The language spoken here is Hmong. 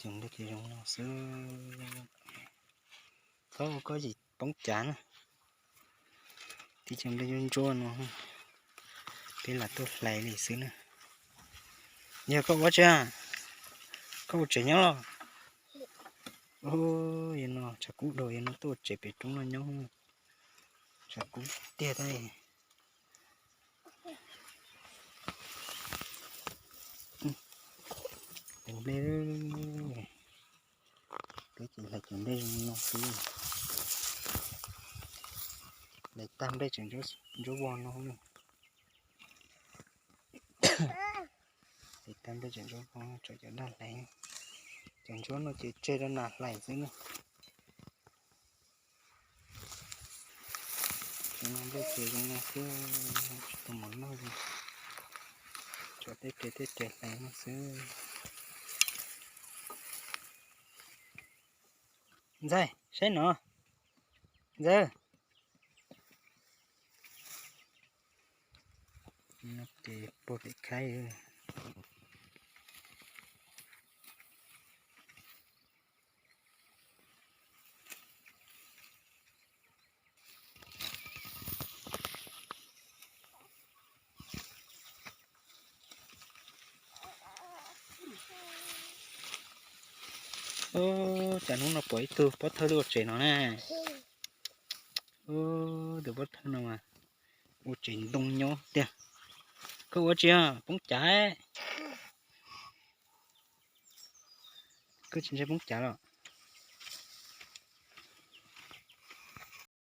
Cov nplej ces zoo no xwb, txhob ua koj yim poob cav na. Tib cov nplej ntsuab ntsuab no, peb lam tuaj hlais li xwb na. Yog koj ua tsi, koj ua tsev nyob los? Yog no tshav kub dhau, yog no tuaj ua tsev pem roob no nyob, tshav kub tiag tab. Cov nplej, peb ces hlais cov nplej zoo no xwb. Hlais tag nplej tseem ntsuab vog no. Hlais tag nplej tseem ntsuab vog, tsam cov daj hlais. Cov ntsuab no ces tseg rau nas hlais xwb na. Cov no nplej ces zoo no xwb, tsis tau mov noj li. Tshuav tej res tej res hlais no xwb. Ntxawg, saib no. Ntxawg. No ces puag pem khaib. Ub, cas hnub no pom ib tug pob thawj tuaj ua tsev no na. Ub, tus pob thawj no mas ua tsev ntoo nyob tiag. Koj ua tsi, poob cav? Koj tsis ntshai poob cav los?